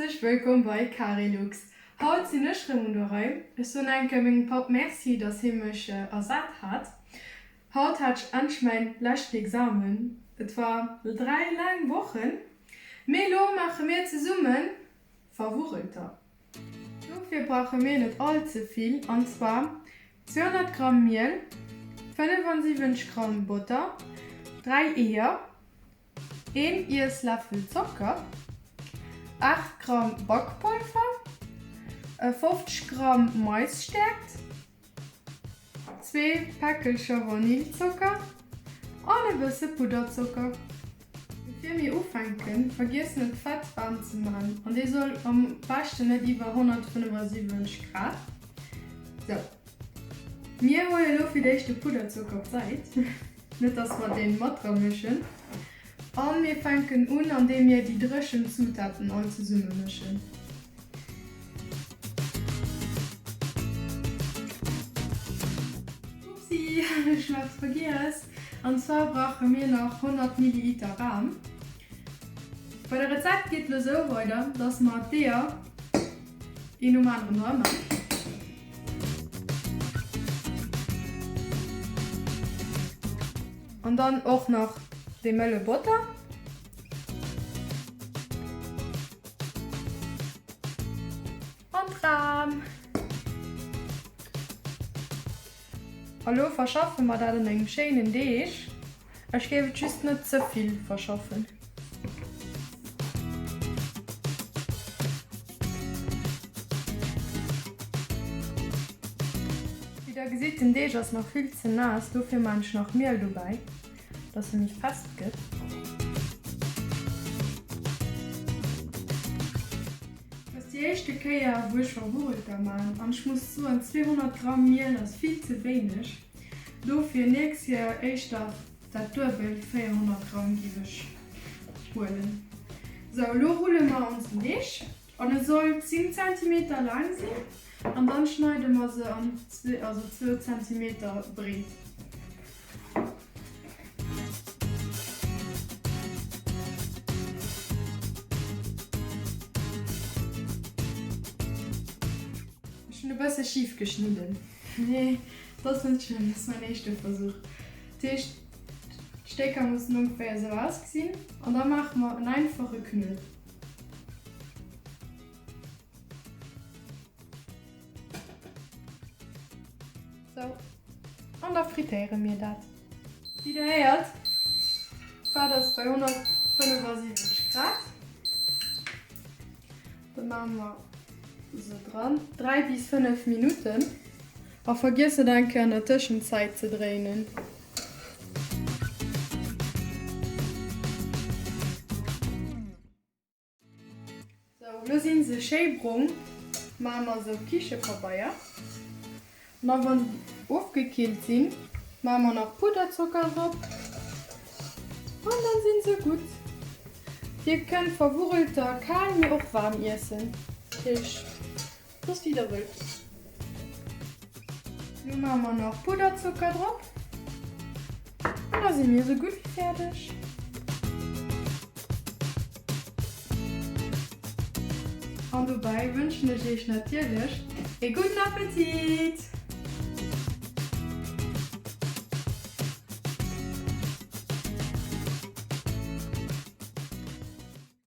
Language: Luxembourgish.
Häerzlech wëllkomm bei Carilux! Haut sinn ech rëm un der Rei. Ech soen eng Kéier mengem Papp Merci, dass hie mech ersat hat. Haut hat ech endlech mäin leschten Examen. Et war 3 laang Wochen, mee elo maache mir zesummen Verwurrelter. Dofir brauche mir net all ze vill, an zwar 200 Gramm Miel, 75 Gramm Botter, 3 Eeër, een Iessläffel Zocker, 8 Gramm Bakpolver, 50 Gramm Maisstäerkt, zwee Päckelcher Vanillzocker an e bësse Pudderzocker. Bevir mir ufänken, vergiess net d'Fett waarm ze man an dee soll am beschten net iwwer 175 Grad. Sou, mir huele lo fir d'éischt de Pudderzocker op d'Säit, net dass mer deen mat dra mëschen, an mir fänken un an deem mir déi dréchen Zutaten all zesumme mëschen. Upsi, ech hunn eppes vergiess, an zwar brauche mir nach 100 Milliliter Ram. Bei der Rezept geet lo sou weider, dass mer d'Eeër een nom aneren dra man. An dann och nach dee mëlle Botter. An d'Ram. A lo verschaffe mer dat an engem schéinen Deeg. Ech géif et just net ze vill verschaffen. Wéi der gesitt, den Deeg ass nach vill ze naass, dofir maan ech nach Miel dobäi. Dass se méi fest gëtt. Et ass déi éischte Kéier wou ech Verwurrelter maan an ech muss soen 200 Gramm Miel ass vill ze wéineg. Dofir nächst Kéier éischter dat duebelt, 400 Gramm giff ech huelen. Sou elo rulle mer onsen Deeg an e soll 10 Zentimeter laang sinn an dann schneide mer se an zwee, also zwou Zentimeter breet. Ech hunn e bësse schif geschnidden, mee et ass net schlëmm, et ass mäin éischte Versuch. Dat heescht, d'Stécker mussen ongeféier esou ausgesinn an da maache mer en einfache Knuet. Sou, an da frittéiere mir dat. Wéi der héiert, d'Fett ass bei 175 Grad. Da maache mer se dran 3 bis 5 Minutten a vergiess net eng Kéier an der Tëschenzäit ze dréinen. Sou, lo sinn se schéi brong. Maache mer se op Kichepabeier. An da wann se ofgekillt sinn, maache mer nach Pudderzocker drop. An dann sinn se gutt. Dir kënnt Verwurrelter kal mee och waarm iessen. Dat heescht, et ass wéi der wëllt. Lo maache mer nach Pudderzocker drop. An da si mir sou gutt wéi fäerdeg. An dobäi wënschen ech iech natierlech ee gudden Appetit!